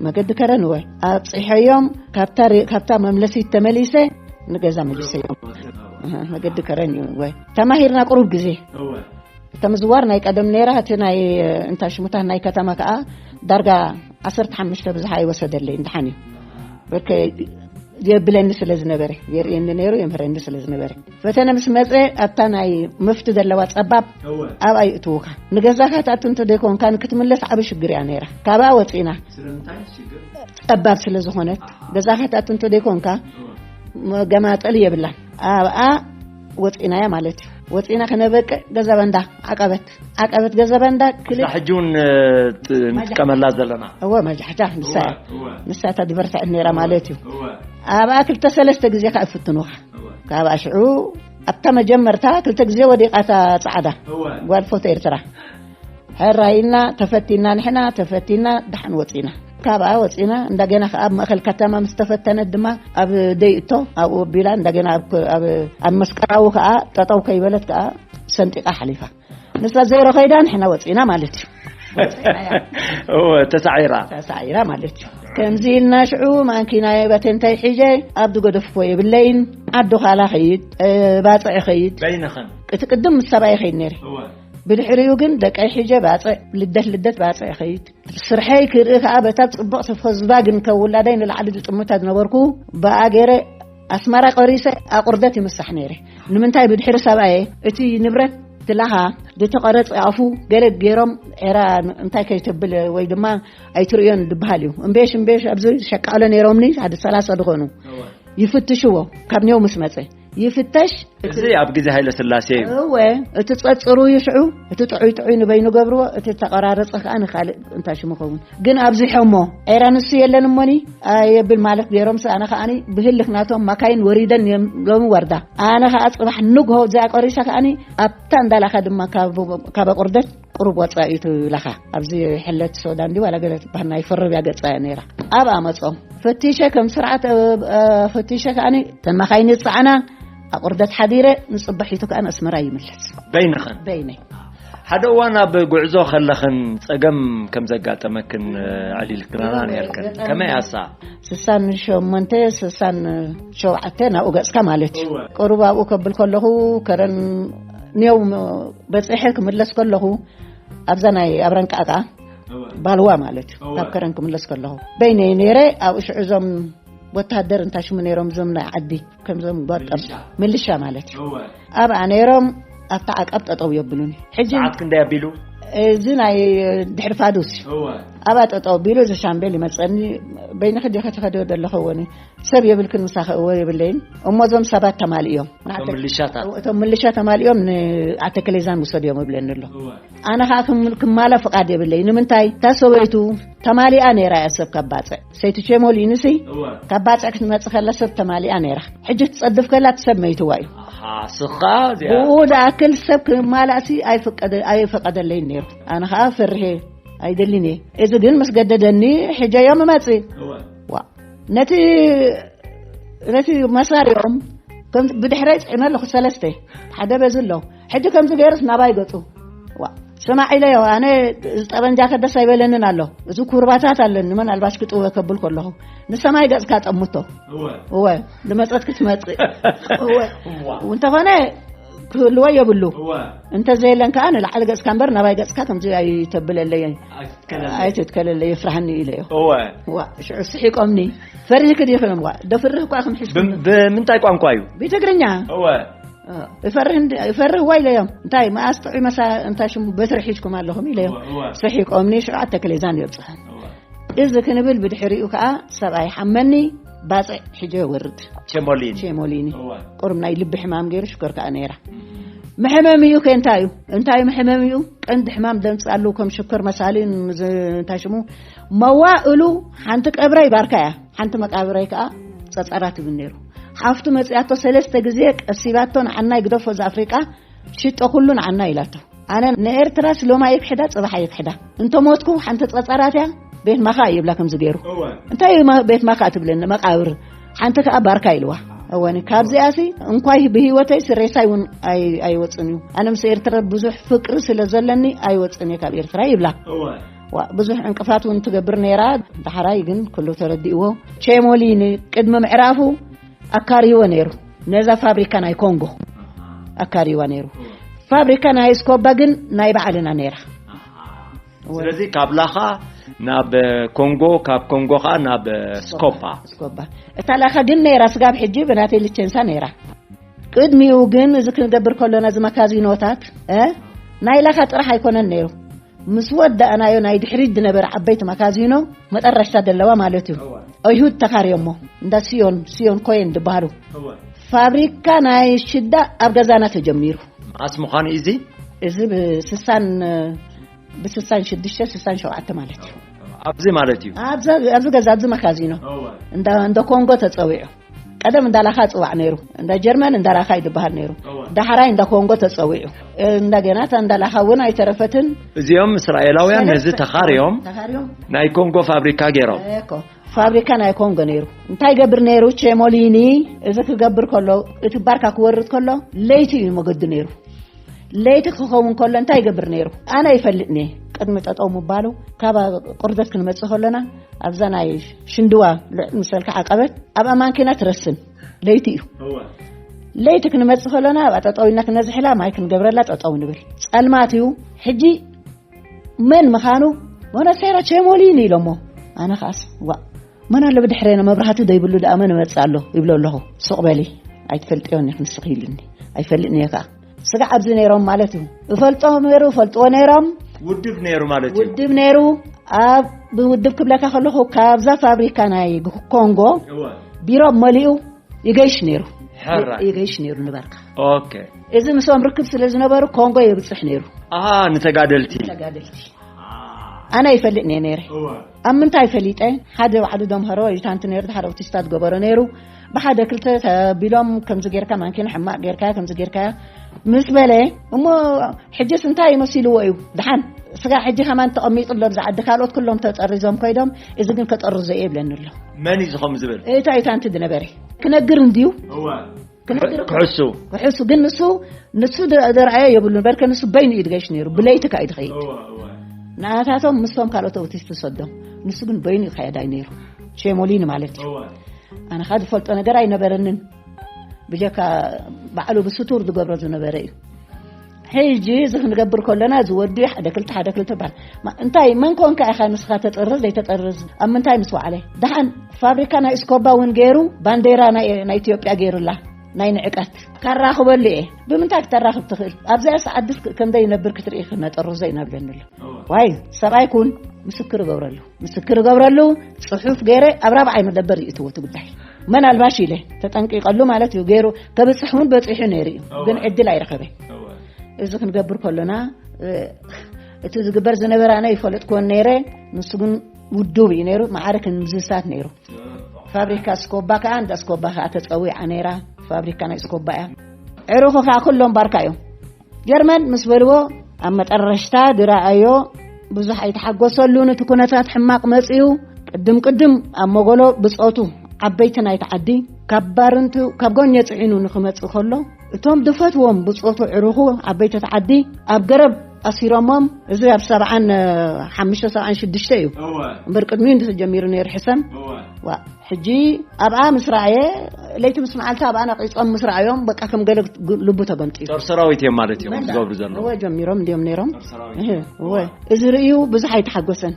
መገዲ ከረን እወ። ኣብጺሐዮም፣ ካብታ ሬ-፣ ካብታ መምለሲት ተመሊሰ፣ ንገዛ መሊሰዮም። ኣህ፣ መገዲ ከረን እዩ እወ። ተማሂርና ቁሩብ ግዜ። እወ። እታ ምዝዋር ናይ ቀደም ነይራ፣ እቲ ናይ፣ እንታይ ሽሙታት ናይ ከተማ ከኣ ዳርጋ ዓሰርተ ሓሙሽተ ብዝሓ ኣይወሰደለይ፣ እንድሓን እዩ። በርከ የብለኒ ስለ ዝነበረ፣ የርእየኒ ነይሩ፣ የምህረኒ ስለ ዝነበረ። ፈተነ ምስ መጸ፣ ኣብታ ናይ መፍቲ ዘለዋ ጸባብ እወ። ኣብኣ ይእትዉካ። ንገዛኻ ትኣቱ እንተ ደይኮንካ፣ ንክትምለስ ዓቢ ሽግር እያ ነይራ። ካብኣ ወጺና። ስለምንታይ ሽግር? ጸባብ ስለ ዝኾነት፣ ገዛኻ ትኣቱ እንተ ደይኮንካ፣ እወ። መገማጠሊ የብላን። ኣብኣ ወጺናያ ማለት እዩ። ወጺና ክነበቅዕ ገዛ በንዳ ዓቀበት፣ ዓቀበት ገዛ በንዳ ክልተ እዛ ሕጂ እውን፣ እ፣ ጥ-፣ ንጥቀመላ ዘለና። እወ፣ መጃሕጃ ንሳ እያ። እወ፣ እወ። ንሳ እታ ዝበርትዐት ነይራ ማለት እዩ። እወ። ኣብኣ ክልተ ሰለስተ ግዜ ከኣ ይፍትኑኻ። እወ። ካብኣ ሽዑ ኣብታ መጀመርታ ክልተ ግዜ ወዲቓ እታ ጻዕዳ እወ። ጓል ፎቶ ኤርትራ። ሕራይና፣ ተፈቲና፣ ንሕና ተፈቲና፣ ደሓን ወጺና። ካብኣ ወጺና፣ እንደገና ከኣ ኣብ ማእከል ከተማ ምስ ተፈተነት ድማ፣ ኣብ ደይእቶ፣ ኣብኡ ኣቢላ፣ እንደገና ኣብ፣ ኣብ፣ ኣብ መስቀራዊ ከኣ ጠጠው ከይበለት ከኣ ሰንጢቃ ሓሊፋ። ንሳ ዜሮ ከይዳ፣ ንሕና ወጺና ማለት እዩ። ወጺና እያ። እወ፣ ተሳዒራ። ተሳዒራ ማለት እዩ። ከምዚ ኢልና ሽዑ ማንኪናይ ባቴንታይ ሒጀ፣ ኣብ ዝገደፍኮ የብለይን። ዓዲ ኻላ ኸይድ፣ እ፣ ባጽዕ ኸይድ። በይንኽን? እቲ ቅድም ምስ ሰብኣይ ኸይድ ነይረ። እወ። ብድሕሪኡ ግን ደቀይ ሒጀ ባጽዕ፣ ልደት ልደት ባጽዕ ኸይድ። ስርሐይ ክርኢ ከኣ በታ ጽቡቕ ተፈዝባ ግን ከውላዳይ ንላዕሊ ዝጥምታ ዝነበርኩ፣ ብኣ ገይረ ኣስመራ ቆሪሰ ኣቑርደት ይምሳሕ ነይረ። ንምንታይ? ብድሕሪ ሰብኣየ እቲ ንብረት ትላኻ ዝተቐረጸ ኣፉ ገለ ገይሮም ኤራ እንታይ ከይተብል ወይ ድማ ኣይትርእዮን ዝበሃል እዩ። እምቤሽ እምቤሽ ኣብዚ ሸቃሎ ነይሮምኒ ሓደ ሰላሳ ዝኾኑ። እወ። ይፍትሽዎ ካብ ኔው ምስ መጸ። ይፍተሽ። እዚ ኣብ ግዜ ሃይለ ስላሴ እዩ። እወ፣ እቲ ጸጽሩ ይሽዑ፣ እቲ ጥዑይ ጥዑይ ንበይኑ ገብርዎ፣ እቲ ተቐራረጸ ከኣ ንኻልእ እንታይ ሽሙ ኸውን። ግን ኣብዚሖሞ፣ ኤራ ንሱ የለን እሞኒ፣ ኣየብል ማለት ገይሮምስ፣ ኣነ ከኣኒ ብህልኽ ናቶም ማካይን ወሪደን እዮም ሎሚ ወርዳ። ኣነ ከኣ ጽባሕ ንግሆ እዚኣ ቆሪሰ ከኣኒ ኣብታ እንዳላኻ ድማ ካብ፣ ካብ ኣቑርደት ቁሩብ ወጻኢ ትብላኻ። ኣብዚ ሕለት ሶዳ እንዲ ዋላ ገለ ትበሃል ናይ ፈረብያ ገጻ እያ ነይራ። ኣብኣ መጾም ፈቲሸ ከም ስርዓት፣ እ፣ እ፣ ፈቲሸ ከኣኒ ተን ማካይን ይጸዓና፣ ኣቑርደት ሓዲረ ንጽባሒቱ ከኣ ንኣስመራ ይምለስ። በይንኽን? በይነይ። ሓደ እዋን ኣብ ጉዕዞ ከለኽን ጸገም ከም ዘጋጠመክን፣ እ፣ ኣዕሊልክናና እወ፣ ነርክን። ገጠመ። ከመይ ኣሳ? ስሳን ሸሞንተ፣ ስሳን ሸውዓተ ናብኡ ገጽካ ማለት እዩ። እወ። ቅሩብ ኣብኡ ከብል ከለኹ ከረን ኔው ም-፣ በጺሐ ክምለስ ከለኹ ኣብዛ ናይ ኣብረንቃቃ እወ። ባልዋ ማለት እዩ። እወ። ካብ ከረን ክምለስ ከለኹ በይነይ ነይረ። ኣብኡ ሽዑ እዞም ወተሃደር እንታይ ሽሙ ነይሮም፣ እዞም ናይ ዓዲ፣ ከምዞም ጓርጠም ምልሻ። ምልሻ ማለት እዩ። እወ። ኣብኣ ነይሮም ኣብታ ዓቀብ ጠጠው የብሉኒ። ሕጂ ሰዓት ክንደይ ኣቢሉ? እዚ ናይ ድሕሪ ፋዱስ እዩ። እወ። ኣብኣ ጠጠው ኣቢሉ እዚ ሻምቤል ይመጸኒ፣ በይንኺ ዲኺ ትኸዲ ዘለኺ? እወኒ። ሰብ የብልክን ምሳኺ? እወ የብለይን። እሞ እዞም ሰባት ተማሊኦም። እቶም ምልሻታት? እቶም ምልሻ ተማሊኦም ንኣተክሌዛን ውሰድዮም ይብለኒ ኣሎ። እወ። ኣነ ኸኣ ክም-፣ ክማላ ፍቓድ የብለይ። ንምንታይ? እታ ሰበይቱ ተማሊኣ ነይራ እያ ሰብ ካብ ባጽዕ። ሰይቲ ቼሞሊንሲ እወ። ካብ ባጽዕ ክትመጽእ ከላ ሰብ ተማሊኣ ነይራ። ሕጂ ትጸድፍ ከላ እቲ ሰብ መይትዋ እዩ። ኣሃ፣ ስኻ እዚኣ። ብኡ ዝኣክል ሰብ ክማላእሲ ኣይፍቀደ-፣ ኣይፈቀደለይን ነይሩ። ኣነ ኸኣ ፈርሄ ኣይደልን እየ። እዚ ግን ምስ ገደደኒ ሕጀ እዮም እመጽእ። እወ። ዋ። ነቲ ነቲ መሳሪኦም ከም ብድሕረይ ጽዕነ ኣለኹ ሰለስተ ሓደ በዚ ኣሎ። ሕጂ ከምዚ ገይሩስ ናባይ ገጹ። ዋ፣ ስማዕ ኢለዮ፣ ኣነ እዚ ጠበንጃ ከደስ ኣይበለንን ኣሎ። እዚ ኩርባታት ኣለኒ፣ ምናልባሽ ክጥወ ከብል ከለኹ ንሰማይ ገጽካ ጠምቶ። እወ። እወ፣ ዝመጸት ክትመጽእ። እወ። እዋ። እንተኾነ ክህልዎ የብሉ። እወ። እንተዘየለን ከኣ ንላዕሊ ገጽካ እምበር ናባይ ገጽካ ከምዚ ኣይተብለለየን። ኣይትትከለለይ። ኣይትትከለለይ፣ ይፍራህኒ ኢለዮ። እወ። ዋ፣ ሽዑ ስሒቆምኒ። ፈሪህኪ ዲኺ ኢሎም። ዋ፣ ደፍርህ እኳ ከም ሕሽኩ። ብም-፣ ብምንታይ ቋንቋ እዩ? ብትግርኛ። እወ። እ፣ ይፈርህ እንዲ-፣ ይፈርህ ዋ ኢለዮም። እንታይ መኣስ ጥዑይ መሳ-፣ እንታይ ሽሙ በትሪ ሒዝኩም ኣለኹም ኢለዮም። እወ፣ እወ። ስሒቆምኒ፣ ሽዑ ኣተክሌዛን የብጽሐን። እወ። እዚ ክንብል ብድሕሪኡ ከኣ ሰብኣይ ሓመኒ፣ ባጽዕ ሒጀ ወርድ። ቼሞሊኒ። ቼሞሊኒ። እወ። ቁሩብ ናይ ልቢ ሕማም ገይሩ ሽኮር ከኣ ነይራ። መሕመሚኡ ከ እንታይ እዩ? እንታይ መሕመሚኡ? ቀንዲ ሕማም ደምጽ ኣለዉ ከም ሽኮር መሳሊ ን-፣ ዝ-፣ እንታይ ሽሙ? መዋእሉ ሓንቲ ቀብረ ይባርካ እያ። ሓንቲ መቃብረይ ከኣ ጸጸራ ትብል ነይሩ። ሓፍቱ መጺኣቶ ሰለስተ ግዜ ቀሲባቶ ንዓናይ ግደፎ እዚ ኣፍሪቃ ሽጦ ኩሉ ንዓና ኢላቶ። ኣነ ንኤርትራስ ሎማ ይክሕዳ ጽባሕ ይክሕዳ። እንተ ሞትኩ ሓንቲ ጸጸራት እያ ቤት ማኻ ይብላ ከምዚ ገይሩ። እወ። እንታይ እዩ ማ-፣ ቤት ማኻ ትብለኒ መቃብር ሓንቲ ከኣ ባርካ ኢልዋ። እወኒ ካብዚኣሲ እንኳይ ብህይወተይ ስሬሳይ እውን ኣይ-፣ ኣይወፅን እዩ። ኣነ ምስ ኤርትራ ብዙሕ ፍቅሪ ስለ ዘለኒ ኣይወፅን እየ ካብ ኤርትራ ይብላ። እወ። ዋ፣ ብዙሕ ዕንቅፋት እውን ትገብር ነይራ። ዳሕራይ ግን ኩሉ ተረዲእዎ። ቼሞሊኒ ቅድሚ ምዕራፉ ኣካርይዎ ነይሩ። ነዛ ፋብሪካ ናይ ኮንጎ ኣካርይዋ ነይሩ። ፋብሪካ ናይ ስኮባ ግን ናይ ባዕልና ነይራ። ስለዚ ካብ ላኻ ናብ ኮንጎ፣ ካብ ኮንጎ ኸኣ ናብ ስኮፓ። ስኮባ። እታ ላኻ ግን ነይራ፣ ስጋብ ሕጂ ብናተይ ልቸንሳ ነይራ። ቅድሚኡ ግን እዚ ክንገብር ከሎና፣ እዚ መካዚኖታት፣ እ፣ ናይ ላኻ ጥራሕ ኣይኮነን ነይሩ። ምስ ወዳእናዮ ናይ ድሕሪት ዝነበረ ዓበይቲ መካዚኖ መጠረሽታ ዘለዋ ማለት እዩ። እወ። ኣይሁድ ተኻርዮሞ፣ እንዳ ሲዮን፣ ሲዮን ኮይን ዝበሃሉ። እወ። ፋብሪካ ናይ ሽዳ ኣብ ገዛና ተጀሚሩ። መዓስ ምዃኑ እዩ እዚ? እዚ ብስሳን፣ ብስሳን ሽዱሽተ፣ ስሳን ሸውዓተ ማለት እዩ። ኣብዚ ማለት እዩ? ኣብዚ፣ ኣብዚ ገዛ፣ ኣብዚ መካዚኖ። እወ። እንዳ፣ እንዳ ኮንጎ ተጸዊዑ። ቀደም እንዳ ላኻ ጽዋዕ ነይሩ። እንዳ ጀርመን እንዳ ላኻ ይድበሃል ነይሩ። እወ። ዳሕራይ እንዳ ኮንጎ ተጸዊዑ። እንደገና እታ እንዳ ላኻ እውን ኣይተረፈትን። እዚኦም እስራኤላውያን ነዚ ሰለስተ ተኻርዮም ተኻርዮም። ናይ ኮንጎ ፋብሪካ ገይሮም። እኮ፣ ፋብሪካ ናይ ኮንጎ ነይሩ። እንታይ ይገብር ነይሩ? ቼሞሊኒ እዚ ክገብር ከሎ፣ እቲ ባርካ ክወርድ ከሎ፣ ለይቲ እዩ መገዱ ነይሩ። ለይቲ ክኸውን ከሎ እንታይ ይገብር ነይሩ? ኣነ ይፈልጥኒ። ቅድሚ ጠጠው ምባሉ፣ ካብ ቁርደት ክንመጽእ ከሎና፣ ኣብዛ ናይ ሽንድዋ ልዕል ምሰልካ ዓቀበት፣ ኣብኣ ማንኪና ትረስን። ለይቲ እዩ። እወ። ለይቲ ክንመጽእ ከሎና፣ ኣብኣ ጠጠው ኢልና ክነዝሕላ፣ ማይ ክንገብረላ፣ ጠጠው ንብል። ጸልማት እዩ። ሕጂ መን ምዃኑ፣ ቦነሴራ ቼሞሊኒ ኢሎሞ። ኣነ ኸኣስ፣ ዋ፣ መን ኣሎ ብድሕሬና፣ መብራህቲ ዘይብሉ ደኣ መን ይመጽእ ኣሎ ይብሎ ኣለኹ። ሱቕ በሊ፣ ኣይትፈልጥዮን ኢኺ ንስኺ ኢሉኒ። ኣይፈልጥን እየ ከኣ። ስጋዕ ኣብዚ ነይሮም ማለት እዩ። እፈልጦ ነይሩ፣ እፈልጥዎ ነይሮም። ውድብ ነይሩ ማለት እዩ። ውድብ ነይሩ። ኣብ ብውድብ ክብለካ ከለኹ፣ ካብዛ ፋብሪካ ናይ ኮንጎ እወ። ቢሮ መሊኡ ይገይሽ ነይሩ። ሕራይ። ይገይሽ ነይሩ ንበርካ። ኦኬ። እዚ ምስኦም ርክብ ስለ ዝነበሩ ኮንጎ የብጽሕ ነይሩ። ኣሃ፣ ንተጋደልቲ። ተጋደልቲ። ኣነ ይፈልጥ ነየ ነይረ። እወ። ኣብ ምንታይ ፈሊጠ? ሓደ ባዕሉ ደምሃሮ ኣድጁታንት ነይሩ፣ ድሓር ኣውቲስታ ዝገበሮ ነይሩ። ብሓደ ክልተ ተቢሎም፣ "ከምዚ ጌርካ ማንኪና ሕማቕ ጌርካያ፣ ከምዚ ጌርካያ" ምስ በለ፣ እሞ ሕጅስ እንታይ መሲልዎ እዩ? ደሓን ስጋ ሕጂ ከማን ተቐሚጡ ኣሎ፣ ኣብዚ ዓዲ ካልኦት ኩሎም ተጠሪዞም ኮይዶም፣ እዚ ግን ከጠርዞ እየ ይብለኒ ኣሎ። መን እዩ እዚ ከምኡ ዝብል? እቲ ኣድጁታንት ዝነበረ። ክነግር እንድዩ። እወ። ክነግር ክሕሱ። ክሕሱ፣ ግን ንሱ፣ ንሱ ደ-፣ ደርኣዮ የብሉን። በርከ ንሱ በይኑ እዩ ዝገይሽ ነይሩ። ብለይቲ ከኣ እዩ ዝኸይድ። እወ፣ እወ። ንኣታቶም ምስቶም ካልኦት ኣውቲስት ዝሰዶም። ንሱ ግን በይኑ እዩ ዝኸይድ ነይሩ። ሼሞሊኒ ማለት እዩ። እወ። ኣነ ኸኣ ዝፈልጦ ነገር ኣይነበረንን። ብጀካ ባዕሉ ብስቱር ዝገብሮ ዝነበረ እዩ። ሕጂ እዚ ክንገብር ከሎና፣ እዚ ወዲ ሓደ ክልተ፣ ሓደ ክልተ በሃል። ማ-፣ እንታይ፣ መን ኮንካ ኢኻ ንስኻ ተጥርዝ ዘይተጥርዝ? ኣብ ምንታይ ምስ ወዓለ? ደሓን ፋብሪካ ናይ እስኮባ እውን ገይሩ፣ ባንዴራ ናይ፣ ናይ ኢትዮጵያ ገይሩላ፣ ናይ ንዕቀት። ካራኽበሉ እየ። ብምንታይ ክተራኽብ ትኽእል? ኣብዚኣስ ዓድስ ክ-፣ ከም ዘይነብር ክትርኢ ክነጥርዞ ኢና ብለኒ ኣሎ። ዋይ፣ ሰብኣይ ኩን፣ ምስክር እገብረሉ። ምስክር እገብረሉ፣ ጽሑፍ ገይረ ኣብ ራብዓይ መደበር ይእትዎ እቲ ጉዳይ። መን ኣልባሽ ኢለ፣ ተጠንቂቐሉ ማለት እዩ። ገይሩ፣ ከብጽሕ እውን በጺሑ ነይሩ እዩ። እወ። ግን ዕድል ኣይረኸበ። እወ። እዚ ክንገብር ከሎና፣ እ፣ እቲ ዝግበር ዝነበረ ኣነ ይፈልጥክዎን ነይረ፣ ንሱ ግን ውዱብ እዩ ነይሩ፣ ማዕረ ክንምዝዛት ነይሩ። ፋብሪካ እስኮባ ከኣ፣ እንዳ እስኮባ ከኣ ተጸዊዓ ነይራ፣ ፋብሪካ ናይ እስኮባ እያ። ዕሩኹ ከኣ ኩሎም ባርካ እዮም። ጀርመን ምስ በልዎ፣ ኣብ መጠረሽታ ዝረኣዮ ብዙሕ ኣይተሓጎሰሉን፣ እቲ ኩነታት ሕማቕ መጺኡ፣ ቅድም ቅድም ኣብ መጎሎ ብጾቱ ዓበይቲ ናይቲ ዓዲ ካብ ባርንቱ ካብ ጎኘ ጽዒኑ ንኽመጽእ ከሎ፣ እቶም ድፈትዎም ብጾቱ ዕሩኹ ዓበይቲ እቲ ዓዲ ኣብ ገረብ ኣሲሮሞም። እዚ ኣብ ሰብዓን ሓሙሽተ ሰብዓን ሽዱሽተ እዩ። እምበር ቅድሚኡ እንድሕር ጀሚሩ ነይሩ ሕሰም። ዋ ሕጂ ኣብኣ ምስ ረኣየ፣ ለይቲ ምስ መዓልቲ ኣብኣ ነቒጾም ምስ ረኣዮም፣ በቃ ከም ገለ ልቡ ተገምጢሉ። ጦር ሰራዊት እዮም ማለት እዮም ዝገብሩ ዘለዉ። እወ ጀሚሮም እንዲዮም ነይሮም። ጦር ሰራዊት እህ፣ እዮም። እወ። እዚ ርእዩ ብዙሕ ኣይተሓጎሰን።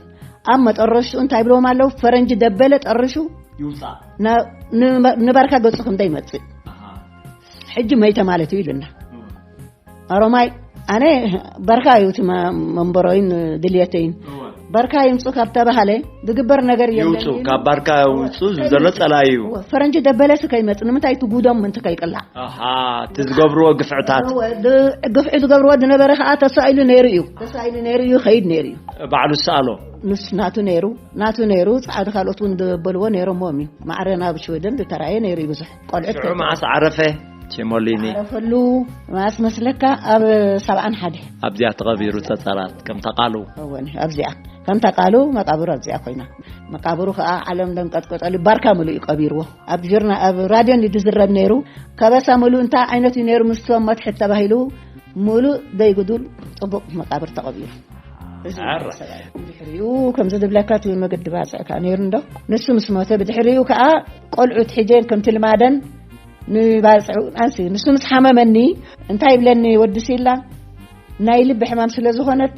ኣብ መጠረሽኡ እንታይ ብለዎም ኣለዉ? ፈረንጂ ደበለ ጠርሹ ይውፃእ። ና- ን- ንባርካ ገጹ ከም ዘይመጽእ። ኣሃ። ሕጂ መይተ ማለት እዩ ኢሉና። እወ። ኣሮማይ ኣነ ባርካ እዩ እቲ መ- መንበሮይን ድልየተይን። እወ። ባርካ ይምጹ ካብ ተባሃለ ዝግበር ነገር የለን ይውጹ፣ ኢሉ። ካብ ባርካ ይውጹ፣ እዚ ዘሎ ጸላኢ እዩ። እወ፣ ፈረንጂ ደበለሲ ከይመጽእ ንምንታይ ትጉዶም ምንቲ ከይቅላዕ? ኣሃ፣ እቲ ዝገብርዎ ግፍዕታት። እወ፣ ድ- ግፍዒ ዝገብርዎ ዝነበረ ከዓ ተሳኢሉ ነይሩ እዩ። ተሳኢሉ ነይሩ እዩ፣ ከይድ ነይሩ እዩ። ባዕሉ ዝሰኣሎ። ንስ ናቱ ነይሩ፣ ናቱ ነይሩ፣ ጻዕዲ ካልኦት እውን ዝበልዎ ነይሮምዎም እዩ። ማዕረ ናብ ሽወደን ዝተራእየ ነይሩ እዩ ብዙሕ። ቆልዑት ሽዑ ከይተ- መዓስ ዓረፈ? ቲሞሊኒ። ዓረፈሉ መዓስ መስለካ? ኣብ ሰብዓን ሓደ። ኣብዚኣ ተቐቢሩ ጸጸራት፣ ከምታ ቃሉ። እወን፣ ኣብዚኣ። ከምታ ቃሉ መቃብሩ ኣብዚኣ ኮይና። መቃብሩ ከዓ ዓለም ደንቀጥቀጠሉ፣ ባርካ ምሉእ እዩ ቀቢርዎ። ኣብ ጆርና-፣ ኣብ ራድዮ እንዲ ዝዝረብ ነይሩ። ከበሳ ምሉእ እንታይ ዓይነት እዩ ነይሩ ምስቶም መትሕት ተባሂሉ፣ ምሉእ ደይጉዱል ጽቡቕ መቃብር ተቐቢሩ። እዚ ኣረ። ሰብኣይ ድሕሪኡ ከምዚ ዝብለካ እቲ መገዲ ባጽዕ ከኣ ነይሩ እንዶ። ንሱ ምስ ሞተ ብድሕሪኡ ከኣ ቆልዑት ሒጀን ከምቲ ልማደን ንባጽዑ ኣንሲ። ንሱ ምስ ሓመመኒ እንታይ ይብለኒ ወዲ ሲላ፣ ናይ ልቢ ሕማም ስለ ዝኾነት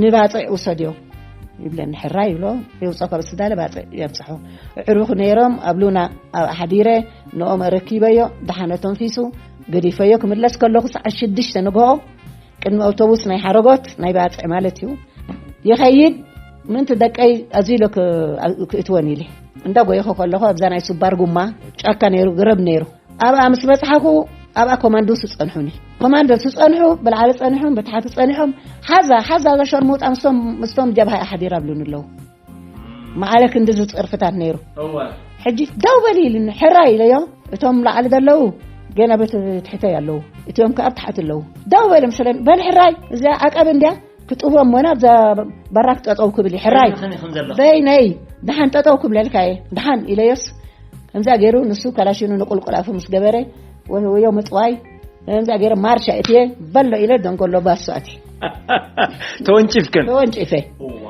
ንባጽዕ ውሰድዮ ይብለኒ። ሕራይ ይብሎ፣ የውጾ ካብ ስዳለ ባጽዕ የብጽሖ። ዕሩኽ ነይሮም ኣብ ሉና ኣብ ሓዲረ ንኦም ረኪበዮ፣ ደሓነ ተንፊሱ፣ ገዲፈዮ ክምለስ ከለኹ ሰዓት ሽዱሽተ ንግሆ ቅድሚ ኣውቶቡስ ናይ ሓረጎት ናይ ባጽዕ ማለት እዩ። ይኸይድ ምንቲ ደቀይ ኣዝዩ ኢሎ ክ- ክእትወን ኢለ እንዳ ጎይኹ ከለኹ ኣብዛ ናይ ሱባር ጉማ ጫካ ነይሩ፣ ገረብ ነይሩ። ኣብኣ ምስ በጽሓኹ ኣብኣ ኮማንዶስ ጸንሑኒ። ኮማንዶስ ጸንሑ፣ ብላዕሊ ጸንሖም፣ ብታሕቲ ጸኒሖም፣ ሓዛ፣ ሓዛ፣ እዛ ሸርሙጣ ምስቶም፣ ምስቶም ጀብሃ እያ ሓዲራ ኣብሉኒ ኣለዉ። ማዕረ ክንዲ ዝጸርፍታት ነይሩ። እወ። ሕጂ ደው በሊ ኢሉኒ፣ ሕራይ ኢለዮ። እቶም ላዕሊ ዘለዉ ገና በቲ ትሕተይ ኣለዉ፣ እቲኦም ከኣ ኣብ ታሕቲ ኣለዉ። ደው በሊ ምስለን፣ በል ሕራይ፣ እዚኣ ዓቀብ እንድያ፣ ክጥዎም ሞና ኣብዛ በራክ ጠጠው ክብል እዩ፣ ሕራይ። በይንኽን ኢኽን ዘለኹ። በይነይ፣ ደሓን ጠጠው ክብለልካ እየ፣ ደሓን ኢለዮስ፣ ከምዚኣ ገይሩ ንሱ ካላሽኑ ንቁልቁል ኣፉ ምስ ገበረ፣ ወዮ፣ ወዮ ምጥዋይ፣ ከምዚኣ ገይረ ማርሻ እትየ፣ በሎ ኢለ ደንጎሎ ባሶ ኣትየ። ተወንጪፍክን? ተወንጪፈ። እዋ።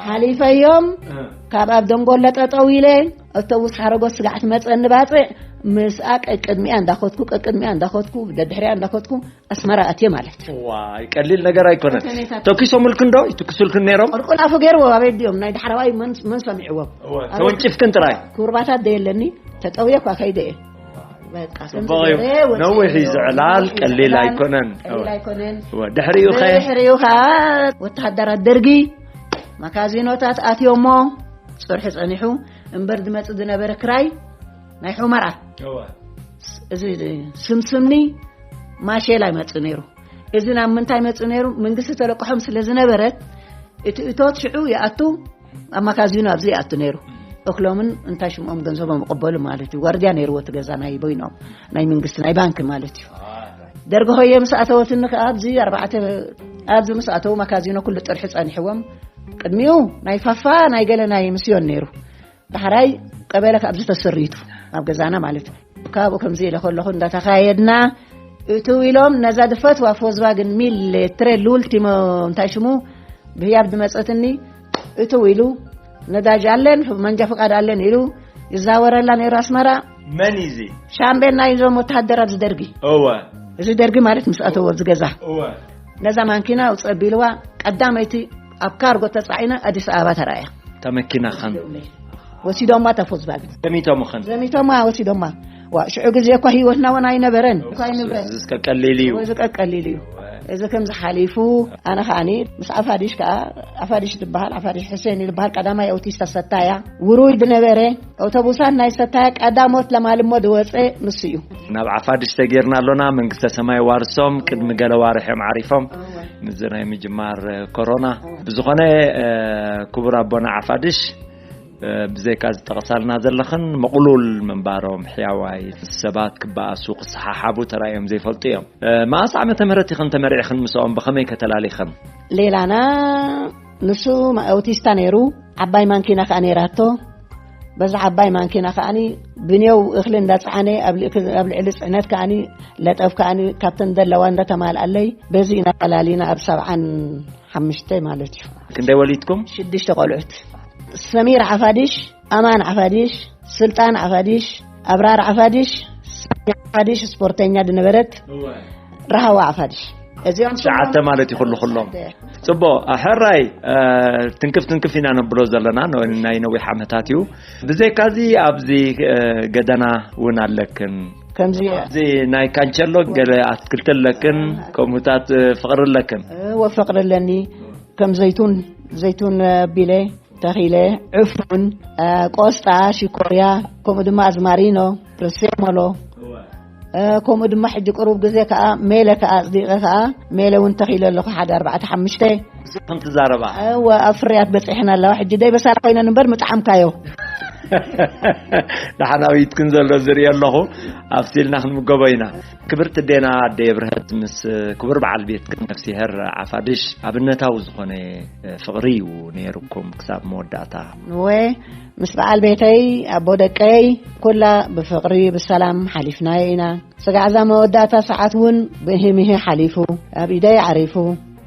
ሓሊፈዮም፣ እ። ካብ ኣብ ደንጎሎ ጠጠው ኢለ፣ ኣውቶቡስ ሓረጎት ስጋዕ ትመጸኒ ባጽዕ፣ ምስኣ ቀቅድሚኣ እንዳኸድኩ፣ ቀቅድሚኣ እንዳኸድኩ፣ ደድሕሪኣ እንዳኸድኩ፣ ኣስመራ ኣትየ ማለት እዩ። ዋይ፣ ቀሊል ነገር ኣይኮነን። ከተሜታት። ተኪሶምልክን ዶ? ይትክሱልክን ነይሮም? ቁልቁል ኣፉ ገይርዎ፣ ኣበይ ድዮም? ናይ ዳሕረዋይ መን፣ መን ሰሚዕዎም? እወ፣ ኣብ ተወንጭፍክን ጥራይ? ኩርባታት ዶ የለኒ? ተጠውየ እኳ ከይደ እየ። በቃ፣ ጽቡቕ እዩ። ከምዚ ገይረ ወጺኤ ነዊሕ እዩ እዮም። ዝዕላል፣ ነዊሕ እዩ ቀሊል ዝዕላል፣ ኣይኮነን። ቀሊል እወ። ኣይኮነን። እወ፣ ድሕሪኡ ኸ? ድሕሪኡ ኸኣ ወተሃደራት ደርጊ መካዚኖታት ኣትዮሞ፣ ጽርሒ ጸኒሑ፣ እምበር ዝመጽእ ዝነበረ ክራይ ናይ ሑመራ። እወ። እዚ ስምስምኒ ማሼላ ይመጽእ ነይሩ። እዚ ናብ ምንታይ መጽእ ነይሩ? መንግስቲ ተለቅሖም ስለ ዝነበረት፣ እቲ እቶት ሽዑ ይኣቱ፣ ኣብ መካዚኖ ኣብዚ ይኣቱ ነይሩ። እኽሎምን እንታይ ሽምኦም ገንዘቦም ይቕበሉ ማለት እዩ። ዋርድያ ነይርዎ እቲ ገዛ ናይ በይኖም፣ ናይ መንግስቲ፣ ናይ ባንክ ማለት እዩ። ደርጊ ሆየ ምስ ኣተወትኒ ከኣ ኣብዚ ኣርባዕተ፣ ኣብዚ ምስ ኣተዉ መካዚኖ ኩሉ ጥርሒ ጸኒሕዎም። ቅድሚኡ ናይ ፋፋ፣ ናይ ገለ ናይ ምስዮን ነይሩ። ዳሕራይ ቀበለ ካብዚ ተሰሪቱ ኣብ ገዛና ማለት እዩ። ካብኡ ከምዚ ኢለ ከለኹ እንዳተኻየድና እትው ኢሎም ነዛ ድፈትዋ ፎዝባግን ሚል ትሬ ሉልቲሞ እንታይ ሽሙ ብህያብ ድመጸትኒ እትው ኢሉ ነዳጅ ኣለን መንጃ ፍቃድ ኣለን ኢሉ ይዛወረላ ነይሩ ኣስመራ። መን እዩ እዚ? ሻምቤን ናይ እዞም ወተሃደር ኣብዚ ደርጊ። እወ። እዚ ደርጊ ማለት ምስ ኣተዎ ኣብዚ ገዛ። እወ። ነዛ ማንኪና ውጽእ ኣቢልዋ ቀዳመይቲ ኣብ ካርጎ ተጻዒና ኣዲስ ኣበባ ተራእያ። እታ መኪና ኸን? ወሲዶማ እታ ፎዝባግን። ዘሚቶምኽን? ዘሚቶማ ወሲዶማ። ዋ፣ ሽዑ ግዜ እኳ ህይወትና እውን ኣይነበረን። እኳ ንብረት። እዚ እስከ ቀሊል እዩ። እዚ ቀሊል እዩ። እዚ ከምዚ ሓሊፉ፣ ኣነ ኸኣኒ ምስ ኣፋዲሽ ከኣ፣ ኣፋዲሽ ዝበሃል፣ ኣፋዲሽ ሕሴን ዝበሃል ቀዳማይ ኣውቲስታ ሰታያ፣ ውሩይ ዝነበረ፣ ኣውቶቡሳት ናይ ሰታያ ቀዳሞት ለማልሞ ዝወፀ ንሱ እዩ። ናብ ዓፋድሽ ተጌርና ኣሎና። መንግስተ ሰማይ ዋርሶም። ቅድሚ ገለ ዋርሕ እዮም ዓሪፎም። እወ። ምዚ ናይ ምጅማር ኮሮና። እወ። ብዝኾነ፣ እ፣ ክቡር ኣቦና ዓፋድሽ፣ እ፣ ብዘይካ ዝጠቕሳልና ዘለኽን ምቕሉል ምንባሮም፣ ሕያዋይ ምስ ሰባት ክበኣሱ፣ ክሰሓሓቡ ተራእዮም ዘይፈልጡ እዮም። እ፣ መኣስ ዓመተ ምህረት ኢኽን ተመሪዕኽን ምስኦም? ብኸመይ ከተላሊኽን? ሌላና ንሱ ኣውቲስታ ነይሩ። ዓባይ ማንኪና ከኣ ነይራቶ። በዛ ዓባይ ማንኪና ከኣኒ ብኔው እኽሊ እንዳጸዓነ ኣብ ልእክ-፣ ኣብ ልዕሊ ጽዕነት ከኣኒ ለጠፍ ከኣኒ ካብተን ዘለዋ እንዳተማልኣለይ በዚ ኢና ፈላሊና ኣብ ሰብዓን ሓሙሽተ ማለት እዩ። ክንደይ ወሊድኩም? ሽዱሽተ ቆልዑት። ሰሚር ዓፋዲሽ፣ ኣማን ዓፋዲሽ፣ ስልጣን ዓፋዲሽ፣ ኣብራር ዓፋዲሽ፣ ሳሚ ዓፋዲሽ ስፖርተኛ ዝነበረት፣ ራሃዋ ዓፋዲሽ። እዚኦም ትሽዓተ ማለት እዩ ኩሉ ኩሎም። ጽቡቕ፣ ሕራይ፣ እ፣ ትንክፍ ትንክፍ ኢና ነብሎ ዘለና፣ ን-፣ ናይ ነዊሕ ዓመታት እዩ። ብዘይካዚ ኣብዚ፣ እ፣ ገደና እውን ኣለክን። ከምዚ ኣብዚ ናይ ካንቸሎ ገለ ኣትክልቲ ኣለክን፣ ከምኡታት፣ እ፣ ፍቕሪ ኣለክን። እወ፣ ፍቕሪ ኣለኒ። ከም ዘይቱን፣ ዘይቱን፣ እ፣ ቢለ ተኺለ፣ ዕፉን፣ እ፣ ቆስጣ፣ ሽኮርያ፣ ከምኡ ድማ ኣዝማሪኖ፣ ፕሪሴሞሎ፣ እ፣ ከምኡ ድማ ሕጂ ቅሩብ ግዜ ከኣ ሜለ ከኣ ኣጽዲቐ ከኣ ሜለ እውን ተኺለ ኣለኹ፣ ሓደ ኣርባዕተ ሓሙሽተ። እዚኹም ትዛረባ። እወ፣ ኣብ ፍርያት በጺሕና ኣለዋ። ሕጂ ደይ በሳል ኮይነን እምበር ምጥዓምካዮ። ደሓናዊትክን ዘሎ ዝርኢ ኣለኹ፣ ኣብሲልና ክንምገቦ ኢና። ክብርቲ ዴና ኣደ የብርሀት ምስ ክቡር በዓል ቤትክን ነፍሲሄር ዓፋድሽ ኣብነታዊ ዝኾነ ፍቕሪ እዩ ነይሩኩም ክሳብ መወዳእታ። እወ፣ ምስ በዓል ቤተይ፣ ኣቦ ደቀይ፣ ኩላ ብፍቕሪ ብሰላም ሓሊፍናዮ ኢና። ስጋዕዛ መወዳእታ ሰዓት እውን ብህምሂ ሓሊፉ፣ ኣብ ኢደይ ዓሪፉ።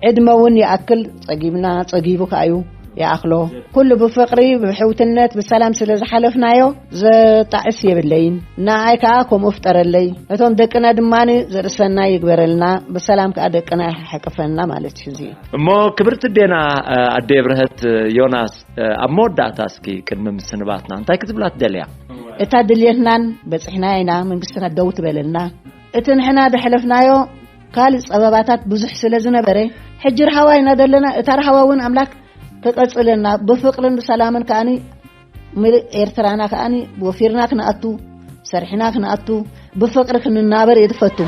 ዕድመ እውን ይኣክል፣ ጸጊብና፣ ጸጊቡ ከኣዩ ይኣኽሎ። ኩሉ ብፍቕሪ፣ ብሕውትነት፣ ብሰላም ስለ ዝሓለፍናዮ ዘጣዕስ የብለይን። ንኣይ ከኣ ከምኡ ፍጠረለይ። እቶም ደቅና ድማ ዘርእሰና ይግበረልና፣ ብሰላም ከኣ ደቅና ይሓቅፈና ማለት እዩ። እዚ እሞ ክብርቲ ዴና፣ ኣደ የብርሀት ዮናስ፣ ኣብ መወዳእታ እስኪ ቅድሚ ምስንባትና እንታይ ክትብላ ትደልያ? እታ ድልየትናን በጺሕና ኢና፣ መንግስትና ደው ትበለልና። እቲ ንሕና ደሕለፍናዮ ካልእ ጸበባታት ብዙሕ ስለ ዝነበረ፣ ሕጂ ርሃዋ ኢና ዘለና። እታ ርሃዋ እውን ኣምላክ ክቐጽለና፣ ብፍቕርን ብሰላምን ከኣኒ ምልእ ኤርትራና ከኣኒ ወፊርና ክንኣቱ፣ ሰርሕና ክንኣቱ፣ ብፍቕሪ ክንናበር እየ ዝፈቱ።